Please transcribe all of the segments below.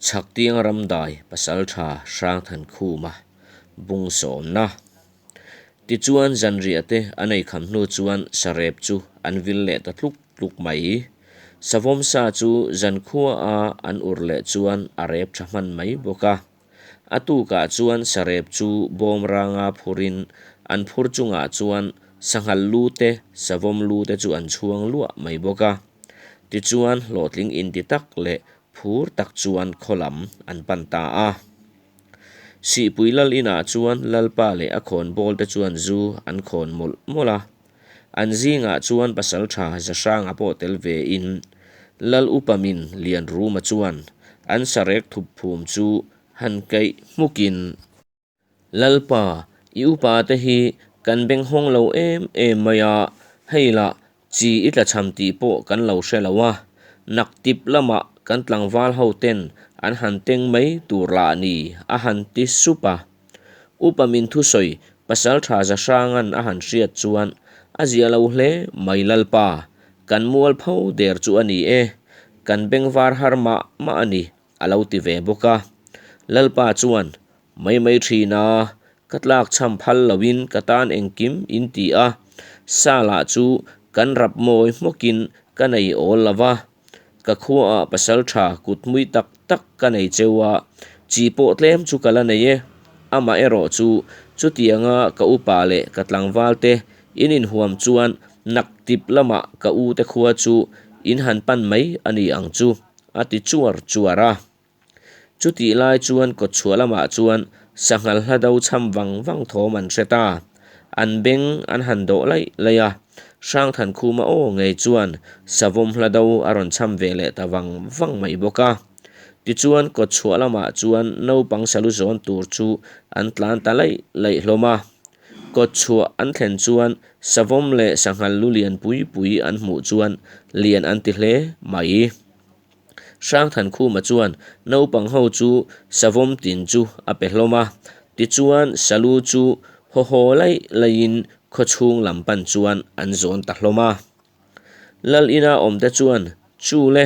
Chhaktiang ramdai pasaltha Hrangthankhuma bung sawmna. Tichuan zanriah te an ei kham hnu chuan sarep chu an vil leh ta tluk tluk mai. Savawm sa chu zankhua a an ur leh chuan a rep tha hman mai bawk a. A tukah chuan sarep chu bawm ranga phurin an phur chungah chuan sanghal lu te savawm lu te chu an chhuang luah mai bawk a. Tichuan hlawhtling inti tak leh phur tak chuan khaw lam an pan ta a. Sihpui lal inah chuan Lalpa leh a khawnbawl te chuan zu an khawn mawlh mawlh a. An zingah chuan pasaltha Zahranga pawh tel ve in Lal upa min Lianruma chuan an sarek thup phum chu han kaih hmukin, Lalpa, i upa te hi kan beng hawng lo em em mai a, hei lah chi i tla cham tih pawh kan lo hre lo a, nak tip lamah kan tlangval ho ten an han teng mai tur lah ni a han ti sup a. Upa min thusawi pasal tha za hrangan a han hriat chuan a zia lo hle mai Lalpa, kan mual pho der chu a ni e, kan bengvar har mah mah a ni a lo ti ve bawk a. Lalpa chuan Mai mai thin a, ka tlak chham phal loin ka tan engkim in ti a, sa lah chu kan rap mawi hmawkin ka nei awl lo va, ka khuaah pasal tha kut mui tak tak ka nei cheu a, chi pawh tlem chu ka la nei e, amah erawh chu chutianga ka upa leh ka tlangval te in inhuam chuan nak tip lamah ka u te khua chu in han pan mai a ni ang chu, a ti chuar chuar a. Chutih lai chuan kawtchhuah lamah chuan sanghal hla do cham vang vang thawm an hre ta. An beng an han dawh laih laih a, Hrangthankhuma aw ngei chuan savawm hla do a rawn cham ve leh ta vang vang mai bawk a. Tichuan kawtchhuah lamah chuan naupang salu zawn tur chu an tlan ta laih laih hlawm a. Kawtchhuah an thlen chuan savawm leh sanghal lu lian pui pui an hmuh chuan lian an ti hle mai. Hrangthankhuma chuan naupang ho chu savawm tin chu a pe hlawm a, tichuan salu chu haw haw laih laihin khawchhung lam pan chuan an zawn ta hlawm a. Lal ina awmte chuan, Chu le,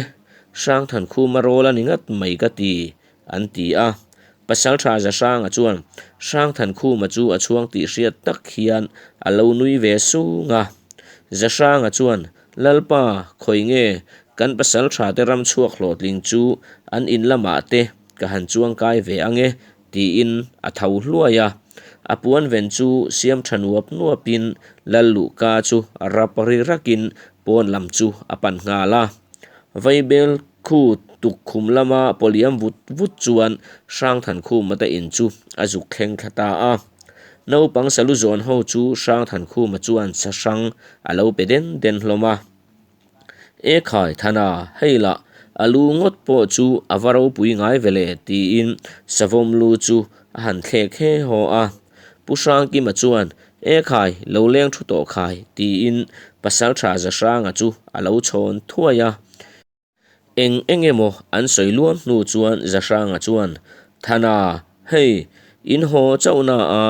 Hrangthankhuma rawl a ni ngat mai ka ti, an ti a. Pasaltha Zahranga chuan Hrangthankhuma chu a chhuang tih hriat tak hian a lo nui ve sung a. Zahranga chuan, Lalpa, khawi nge kan pasal tha te ram chhuak hlawhtling chu an in lamah te ka han chuang kai ve ang e, tiin a tho hluai a. A puan ven chu siam tha nuap nuapin Lal luhka chu rap ri rakin pawn lam chu a pan nghal a. Vaibel khu tukkhum lama pawliam vut vut chuan Hrangthankhuma te in chu a zuk thleng thla ta a. Naupang salu zawn ho chu Hrangthankhuma chuan sa hrang a lo pe den den hlawm a. E khai Thana, hei lah, a lu ngawt pawh chu a va ropui ngai ve le tiin savawm lu chu a han thlek he haw a. Pu Hrangkima chuan, E khai, lo leng thu tawh khai tiin Pasaltha Zahranga chu a lo chhawn thuai a. Eng eng emaw an sawi luam hnu chuan Zahranga chuan, Thana, hei, in haw chauhna a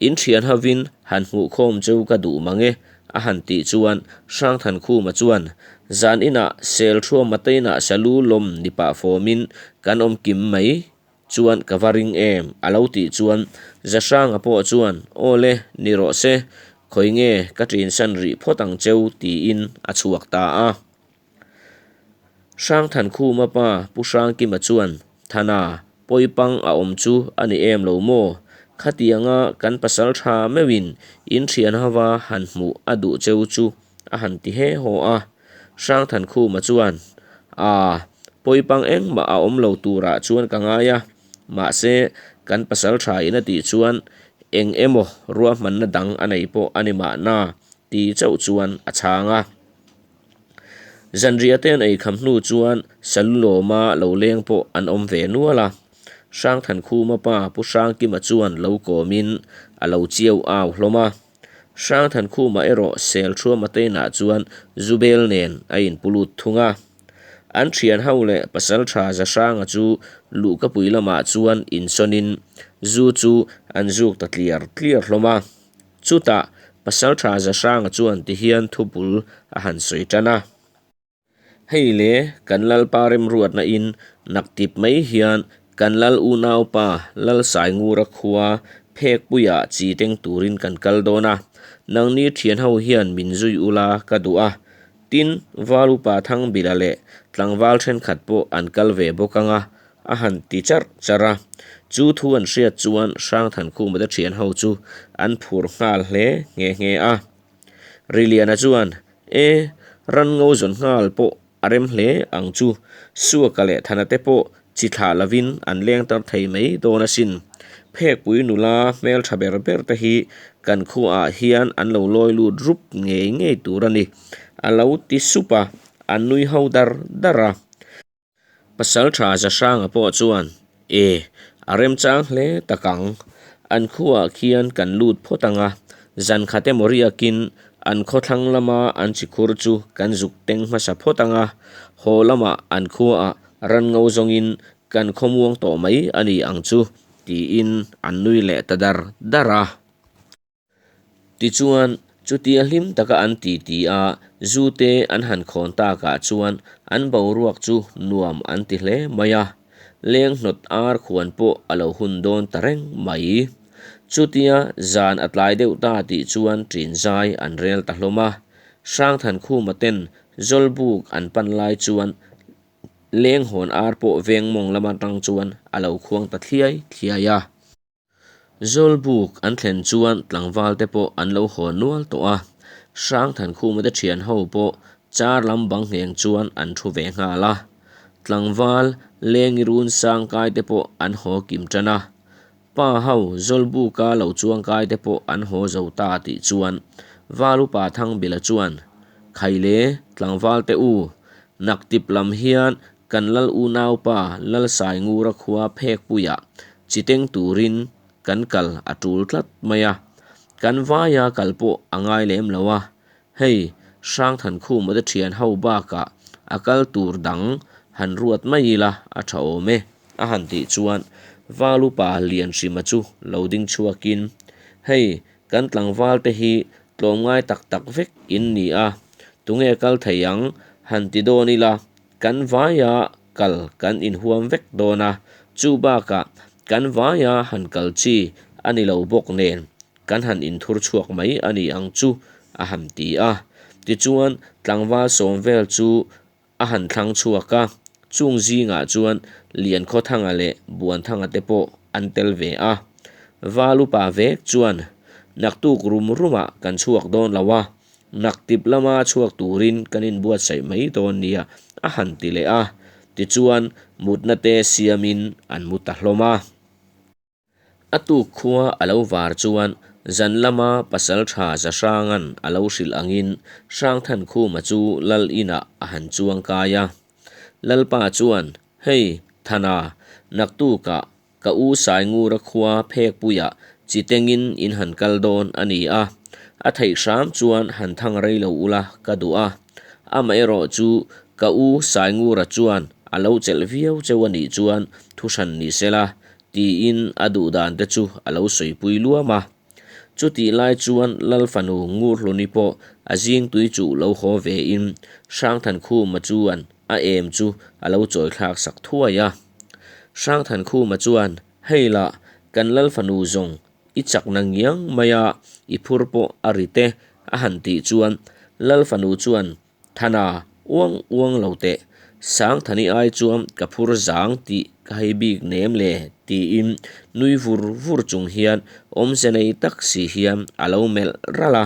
in thian hovin han hmuhkhawm cheu ka duh mang e, a han tih chuan Hrangthankhuma chuan, Zan inah Selthruama teinah salu lawm ni pah fawmin kan awm kim mai chuan ka va ring em, a lo tih chuan Zahranga pawh chuan, Aw le, ni rawh se, khawi nge ka ṭinsan rih phawt ang cheu, tiin a chhuak ta a. Hrangthankhuma pa Pu Hrangkima chuan, Thana, pawipang a awm chu a ni em lo maw? Khatianga kan pasal tha meuhin in thian hova han hmuh a duh cheu chu a han ti he haw a. Hrangthankhuma chuan, Aa, pawipang engmah a awm lo turah chuan ka ngai a, mahse kan pasal tha in a tih chuan eng emaw ruahmanna dang a nei pawh a ni mahna ti chauh chuan a chhang a. Zanriah te an ei kham hnu chuan Salulawma lo leng pawh an awm ve nual a, Hrangthankhuma pa Pu Hrangkima chuan lo kawmin a lo chiau au hlawm a. Hrangthankhuma erawh Selthuama te inah chuan Zubel nen a inpu lut thung a. An thian ho leh Pasaltha Zahranga chu luhkapui lamah chuan insawnin zu chu an zuk ta tliar tliar hlawm a. Chutah Pasaltha Zahranga chuan tihian thupul a han sawi tan a. Hei le, kan Lalpa remruatna in naktip mai hian kan Lal unaupa Lalsaingura khua phekpuia chi teng turin kan kal dawn a, nangni thian ho hian min zui ula ka duh a. Tin, Val upa Thangbila leh tlangval thenkhat pawh an kal ve bawk ang a, a han ti charh charh a. Chu thu an hriat chuan Hrangthankhuma te thian ho chu an phur nghal hle nghe nghe a. Riliana chuan, E, ran ngo zawn nghal pawh a rem hle ang chu. Suaka leh Thana te pawh chi thlah lovin an leng tar thei mai dawn asin. Phekpui nula hmeltha ber ber te hi kan khuaah hian an lo lawi lut rup ngei ngei tur a ni, a lo ti sup a, an nui ho dar dar a. Pasalṭha Zahranga pawh chuan, E, a remchang hle tak ang. An khuaah khian kan lut phawt ang a, zan khat emaw riakin an khawthlang lama an chikhur chu kan zuk teng hmasa phawt ang a, haw lamah an khuaah ran ngo zawngin kan khawmuang tawh mai a ni ang chu, tiin an nui leh ta dar dar a. Tichuan, chutia hlim taka an titi a, zu te an han khawn takah chuan an boruak chu nuam an ti hle mai a, leng hnawt ar khuan pawh a lo hun dawn ta reng mai. Chutia zan a tlai deuh ta tih chuan ṭin zai an rel ta hlawm a, Hrangthankhuma ten Zawlbuk an pan lai chuan leng hawn ar pawh veng mawng lam atang chuan a lo khuang ta thliai thliai a. Zawlbuk an thlen chuan tlangval te pawh an lo haw nual tawh a, Hrangthankhuma te thian ho pawh char lam bang ngheng chuan an thu ve nghal a. Tlangval lengi run sang kai te pawh an haw kim tan a, pa ho Zawlbuka lo chuang kai te pawh an haw zo ta tih chuan Val upa Thangbila chuan, Khaile tlangval te u, naktip lam hian Kan lal unaupa Lalsaingura khua phekpuiah chi teng turin kan kal a tul tlat mai a, kan vaia kal pawh a ngai lem lo a, hei Hrangthankhuma te thian ho bakah a kal tur dang han ruat mai ila a tha awm e a han tih chuan Valupa Lianhrima chu lo ding chhuakin hei kan tlangval te hi tlawmngai tak tak vek in ni a, tunge kal thei ang han ti dawn ila Kan vaia kal kan inhuam vek dawn a, chu bakah kan vaia han kal chi a ni lo bawk nen kan han inthur chhuak mai a ni ang chu a han ti a. Tichuan tlangval sawm vel chu a han thlang chhuak a, chung zingah chuan Liankhawthanga leh Buanthanga te pawh an tel ve a. Val upa vek chuan naktuk rum rumah kan chhuak dawn lo a, Naktip lama chhuak turin kan inbuatsaih mai dawn nia a han ti leh a, tichuan mutna te siamin an mu ta hlawm a. A tuk khua a lo var chuan zan lama Pasaltha Zahranga'n a lo hrilh angin Hrangthankhuma chu Lal inah a han chuang kai a. Lalpa chuan, Hei, Thana, naktukah Ka u Saingura khua phekpuiah chi tengin in han kal dawn a ni a, a theih hram chuan han thang rei lo ula ka duh a. Amaherawh chu ka u Saingura chuan a lo chelh viau cheu a nih chuan thu hran ni sela tiin a duh dan te chu a lo sawipui luam a. Chutih lai chuan Lal fanu Ngurhluni pawh a zing tui chuh lo haw vein Hrangthankhuma chuan a em chu a lo chawi thlak sak thuai a. Hrangthankhuma chuan, Hei lah, kan Lal fanu zawng i chakna ngiang mai a, i phur pawh a ri te a han tih chuan Lal fanu chuan, Thana, uang uang lo teh, Sangthani ai chuan ka phur zang tih ka hei bik nem le tiin nui vur vur chung hian awmze nei tak si hian a lo melh ralh a.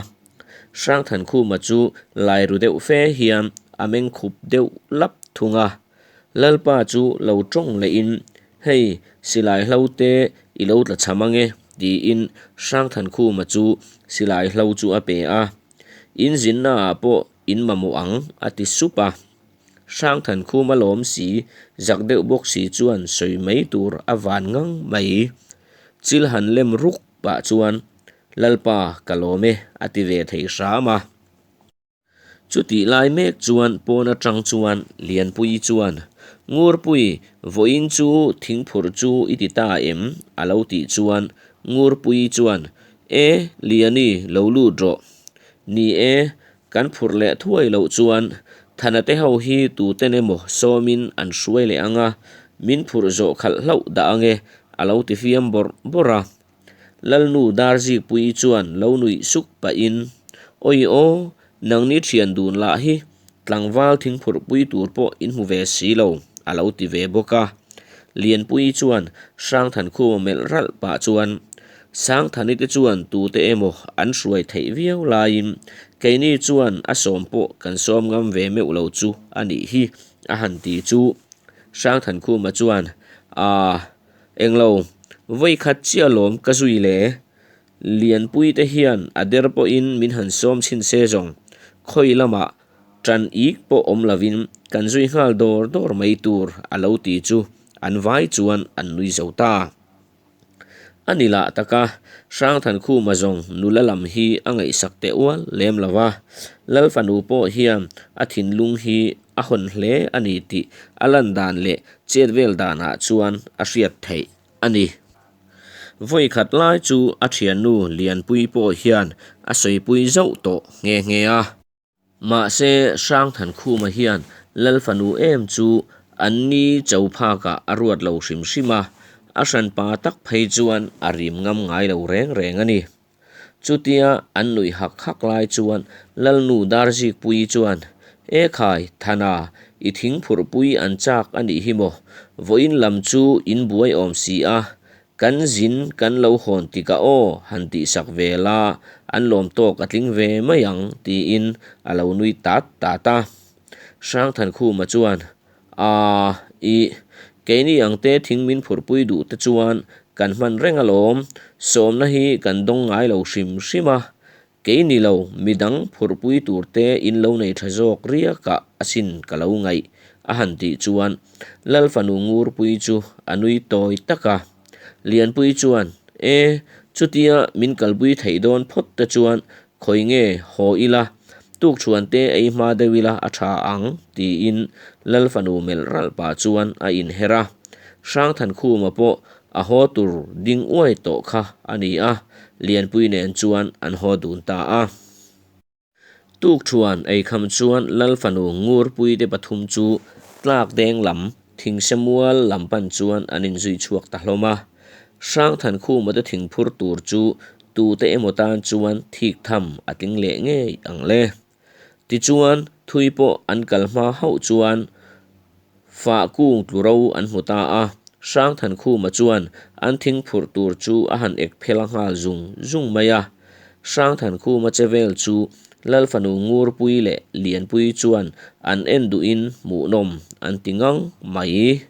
Hrangthankhuma chu lai ru deuh fe hian a meng khup deuh lap thung a. Lalpa chu lo tawng lehin, Hei, silai hlo te i lo tla cham ange tiin Hrangthankhuma chu silai hlo chu a pe a. In zinna ah pawh in mamawh ang a ti sup a. Hrangthankhum a lawm si, zak deuh bawk si chuan sawi mai tur a van ngang mai. Chil han lem ruk pah chuan, Lalpa ka lawm e a ti ve thei hram a. Chutih lai mek chuan pawn atang chuan Lianpuii chuan, Ngurpui, vawiin chu thingphurh chu i ti ta em? a lo tih chuan Ngurpuii chuan, E, Liani, lo lut rawh. Ni e, kan phurh leh thuai loh chuan Thana te ho hi tuten emaw sawmin an hruai leh ang a, min phurh zawh khalh hlauh dah ang e, a lo ti fiam bawrh bawrh a. Lalnu Darzikpuii chuan lo nuih suk pahin, Awi aw, nangni thian dun lah hi tlangval thingphurhpui tur pawh in hmu ve si lo, a lo ti ve bawk a. Lianpuii chuan Hrangthankhuma melh ralh pah chuan, Sangthani te chuan tute emaw an hruai theih viau laiin keini chuan a sawm pawh kan sawm ngam ve meuh lo chu a nih hi, a han ti chu Hrangthankhuma chuan, Aa. Englo, vawi khat chiah lawm ka zui le. Lianpui te hian a der pawhin min han sawm chhin se zawng. Khawi lamah tan ik pawh awm lovin kan zui nghal dawr dawr mai tur a lo ti chu an vai chuan an nui zo ta. A ni lah taka Hrangthankhuma zawng nula lam hi a ngaihsak teh ual lem lo va, Lal fanu pawh hian a thinlung hi a hawn hle a ni tih a lan dan leh chet vel danah chuan a hriat theih a ni. Vawi khat lai chu a thiannu Lianpui pawh hian a sawipui zauh tawh nghe nghe a. Mahse, Hrangthankhuma hian Lal fanu em chu an ni cho phakah a ruat lo hrim hrim a, a hranpa tak phei chuan a rim ngam ngai lo reng reng a ni. Chutia an nuih hak hak lai chuan Lalnu Darzikpuii chuan, E khai, Thana, i thing phurhpui an chak a nih hi maw? Vawiin lam chu in buai awm si a, kan zin kan lo hawn tikah aw han tihsak ve la, an lawm tawk a tling ve mai ang, tiin a lo nui tat tat a. Hrangthankhuma chuan, A, i, keini ang te thing min phurhpui duh te chuan kan hman reng alawm, sawmna hi kan dawng ngai lo hrim hrim a, keini lo midang phurhpui tur te in lo nei tha zawk riakah asin ka lo ngaih a han tih chuan Lal fanu Ngurpui chu a nui tawi tak a. Lianpui chuan, E, chutia min kalpui theih dawn phawt te chuan Khawi nge haw ila, tukṭhuan te ei hma deuh ila a ṭha ang, tiin Lal fanu melh ralh pah chuan a inher a. Hrangthankhuma pawh a haw tur ding uai tawh kha a ni a, Lianpui nen chuan an haw dun ta a. Tukṭhuan ei kham chuan Lal fanu Ngurpui te pathum chu tlak deng lam Thingse mual lam pan chuan an inzui chhuak ta hlawm a. Hrangthankhuma te thingphur tur chu tute emaw tan chuan thik tham a tling leh ngei ang le. Tichuan, thui pawh an kal hma hauh chuan fah kung tlu ro an hmu ta a. Hrangthankhuma chuan an thingphurh tur chu a han ek phel a nghal zung zung mai a. Hrangthankhuma che vel chu Lal fanu Ngurpui leh Lianpui chuan an en duhin hmuhnawm an ti ngang mai.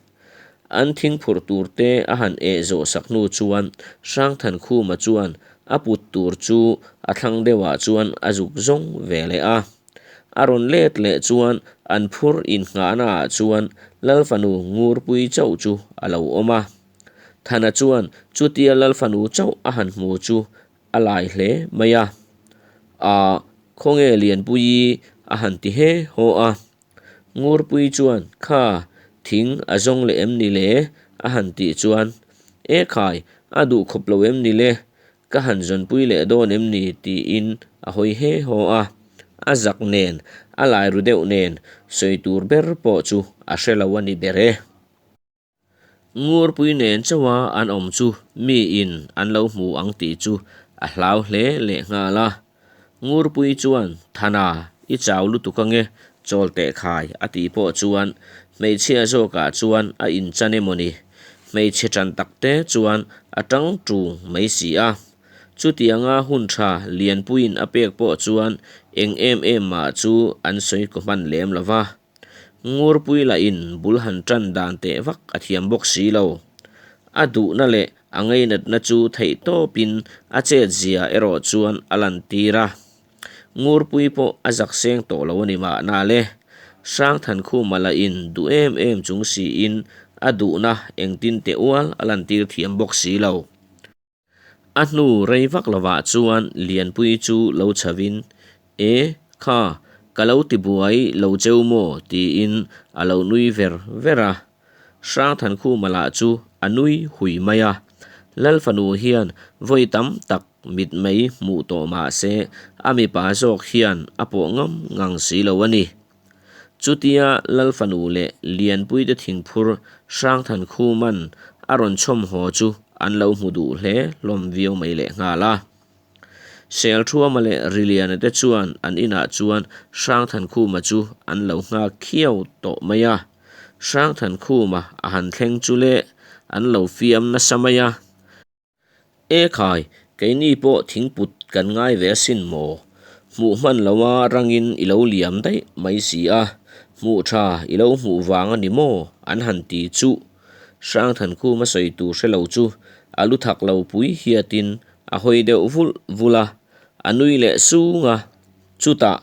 An thingphurh tur te a han eh zawh sak hnu chuan Hrangthankhuma chuan a put tur chu a thlang deuhah chuan a zuk zawng ve leh a. A rawn let leh chuan an phur innghahna ah chuan Lal fanu Ngurpui chauh chu a lo awm a. Thana chuan chutia Lal fanu chauh a han hmu chu a lai hle mai a. Aa, khawnge Lianpuii a han ti he haw a. Ngurpui chuan, Kha, thing a zawng leh em ni le? a han tih chuan, E khai, a duh khawp lo em ni le? Ka han zawnpui leh dawn em ni? tiin a hawi he haw a. A zak nen, a lai ru deuh nen, sawi tur ber pawh chu a hre lo a ni ber e. Ngurpui nen chauha an awm chu miin an lo hmu ang tih chu a hlau hle leh nghal a. Ngurpui chuan, Thana, i chau lutuk ange, chawl teh khai, a tih pawh chuan hmeichhia zawkah chuan a inchan emaw ni? Hmeichhe ṭan takte chuan a ṭang ṭung mai si a. Chutianga hun ṭha Lianpuiin a pek pawh chuan eng em em mah chu an sawi kaw hman lem lo va. Ngurpui lahin bul han tan dan teh vak a thiam bawk si lo. A duhna leh a ngainatna chu theih tawpin a chet zia erawh chuan a lantir a. Ngurpui pawh a zak seng tawh lo a ni mahna le. Hrangthankhuma lahin duh em em chung siin a duhna engtin teh ual a lantir thiam bawk si lo. A hnu rei vak lovah chuan Lianpui chu lo chhavin, E, kha, ka lo ti buai lo cheu maw? tiin a lo nui ver ver a. Hrangthankhuma lah chu a nui hui mai a. Lal fanu hian vawi tam tak mitmei hmuh tawh mah se a mipa zawk hian a pawh ngam ngang si lo a ni. Chutia Lal fanu leh Lianpuite thingphur Hrangthankhuma'n a rawn chhawm haw chu an lo hmu duh hle hlawm viau mai lehnghal a. Selthuama leh Riliana te chuan an inah chuan Hrangthankhuma chu an lo nghak khiau tawh mai a. Hrangthankhuma a han thleng chu le an lo fiam nasa mai a. E khai, keini pawh thingput kan ngai ve asin maw? Hmuh hman loa rangin i lo liam daih mai si a, hmuh tha i lo hmuh vang a ni maw? an han ti chuh. Hrangthankhuma sawi tur hre lo chu a lu thak lo pui hiatin a hawi deuh vulh vulh a, a nui leh sung a, chutah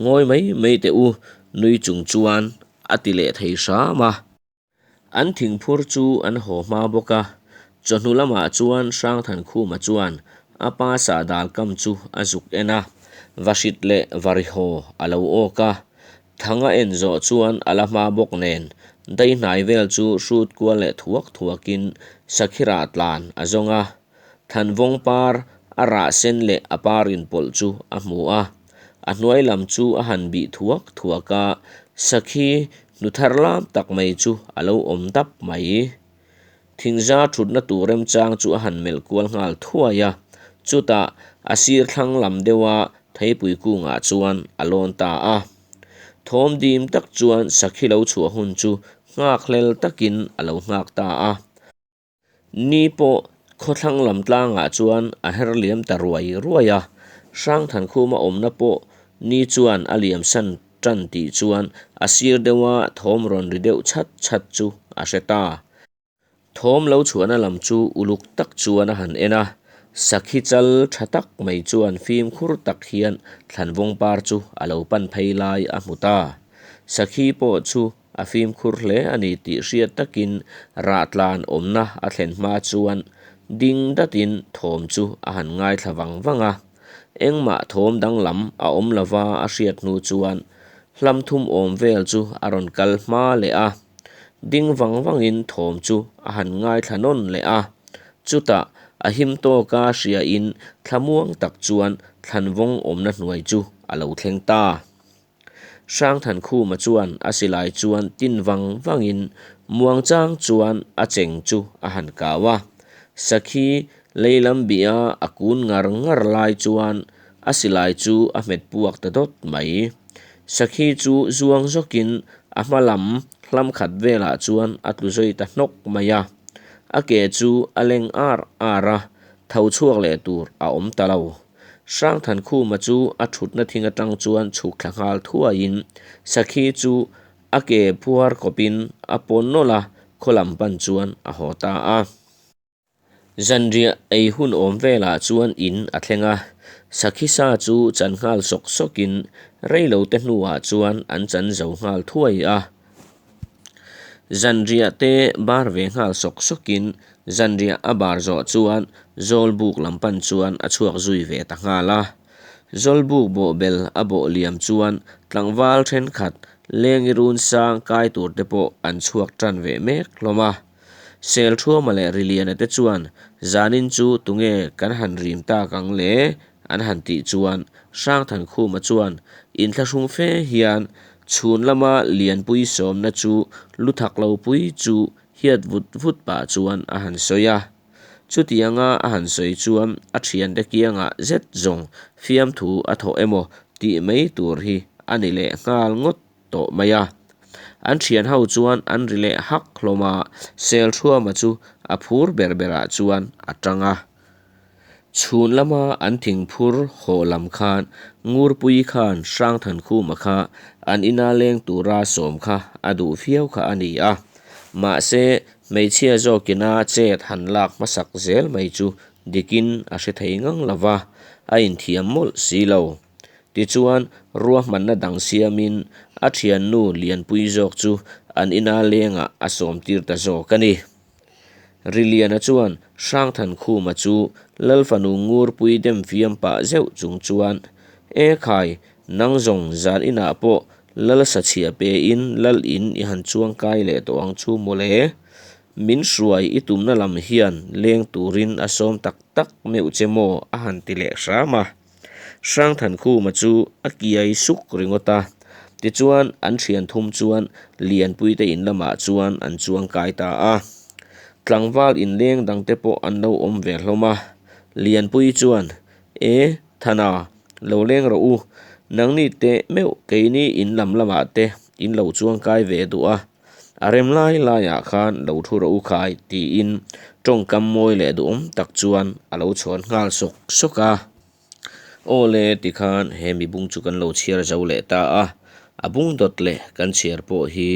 ngawi mai mai teh u nui chung chuan a ti leh thei hram a. An thingphur chu an haw hma bawk a, chawhnu lamah chuan Hrangthankhuma chuan a pa sahdal kam chu a zuk en a, vahrit leh varihaw a lo awk a. Thang a en zawh chuan a la hma bawk nen daihnai vel chu hrut kual leh thuak thuakin sakhirah tlan a zawng a. Thanvawng par a rah sen leh a par inpawlh chu a hmu a, a hnuai lam chu a han bih thuak thuak a, sakhi hnu thar lam tak mai chu a lo awm dap mai. Thingza thutna tur remchang chu a han melh kual nghal thuai a, chutah a sir thlang lam deuha theipui kungah chuan a lawn ta a. Thawm dim tak chuan sakhi lo chhuah hun chu nghakhlel takin a lo nghak ta a. Ni pawh khawthlang lam tlangah chuan a her liam ta ruai ruai a, Hrangthankhuma awmna pawh ni chuan a liam san tan tih chuan a sir deuha thawm rawn ri deuh chhat chhat chu a hre ta. Thawm lo chhuahna lam chu uluk tak chuan a han en a, sakhi chal tha tak mai chuan fimkhur tak hian thlanvawng par chu a lo pan phei lai a hmu ta. Sakhi pawh chu A fimkhur hle a ni tih hriat takin rahtlan awmna a thlen hma chuan ding datin thawm chu a han ngaithla vang vang a. Engmah thawm danglam a awm lova a hriat hnu chuan hlam thum awm vel chu a rawn kal hma leh a. Ding vang vangin thawm chu a han ngaithla nawn leh a. Chutah a him tawka hriain thlamuang tak chuan thlanvawng awmna hnuai chu a lo thleng ta. Hrangthankhuma chuan a silai chuan tin vang vangin muangchang chuan a cheng chu a han kau a. Sakhi lei lam bih a a kun ngar ngar lai chuan a silai chu a hmet puak ta dawt mai. Sakhi chu zuang zawkin a hma lam hlam khat velah chuan a tlu zui ta hnawk mai a. A ke chu a leng ar ar a, tho chhuak leh tur a awm ta lo. Hrangthankhuma chu a thutna thing atang chuan chhuk thla nghal thuaiin Sakhi chu a ke phuar kawpin a pawn nawlh a, khaw lam pan chuan a haw ta a. Zanriah ei hun awm velah chuan in a thleng a, Sakhi sa chu chan nghal sawk sawkin reilote hnuah chuan an chan zo nghal thuai a. Zanriah te bar ve nghal sawk sawkin zanriah a bar zawh chuan Zawlbuk lam pan chuan a chhuak zui ve ta nghal a. Zawlbuk bawhbel a bawh liam chuan tlangval thenkhat lengi run sang kai tur te pawh an chhuak tan ve mek hlawm a. Selthuama leh Riliana te chuan zanin chu tunge kan han rim tak ang le? An han tih chuan Hrangthankhuma chuan inthlahrung fe hian chhun lama Lianpui sawmna chu lu thak lo pui chu hiat vut vut pah chuan a han sawi a. Chutianga a han sawi chuan a thiante kiangah zet zawng fiamthu a thawh emaw tih mai tur hi a ni leh nghal ngawt tawh mai a. An thian ho chuan an ri leh hak hlawm a, Selthuama chu a phur ber berah chuan a tang a. Chhun lama an thingphur haw lam khan Ngurpui khan Hrangthankhuma kha an ina leng tura sawm kha a duh viau kha a ni a. Mahse, hmeichhia zawkina chet han lak hmasak zel mai chu dikin a hre thei ngang lo va, a inthiam mawlh si lo. Tichuan, ruahmanna dang siamin a thiannu Lianpui zawk chu an ina lengah a sawmtir ta zawk a ni. Riliana chuan Hrangthankhuma chu Lalfanu Ngurpui dem fiam pah zeuh chung chuan, E khai, nang zawng zan inah pawh Lal sachhia pein Lal in i han chuang kai leh tawh ang chu mawle. Min hruai i tumna lam hian leng turin a sawm tak tak meuh che maw a han ti leh hram a. Hrangthankhuma chu a kiai suk ringawt a. Tichuan, an thian thum chuan Lianpuite in lamah chuan an chuang kai ta a. Tlangval inleng dangte pawh an lo awm ve hlawm a. Lianpui chuan, E, Thana, lo leng rawh u. Nangni teh meuh keini in lam lamah te in lo chuang kai ve duh a. A rem lai laiah khan lo thu rawh u khai tiin tawngkam mawi leh duhawm tak chuan a lo chhawn nghal sawk sawk a. Aw le tikhan he mibung chu kan lo chhiar zo leh ta a, a bung dawt leh kan chhiar pawh hi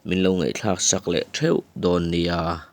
min lo ngaihthlak sak leh theuh dawn nia.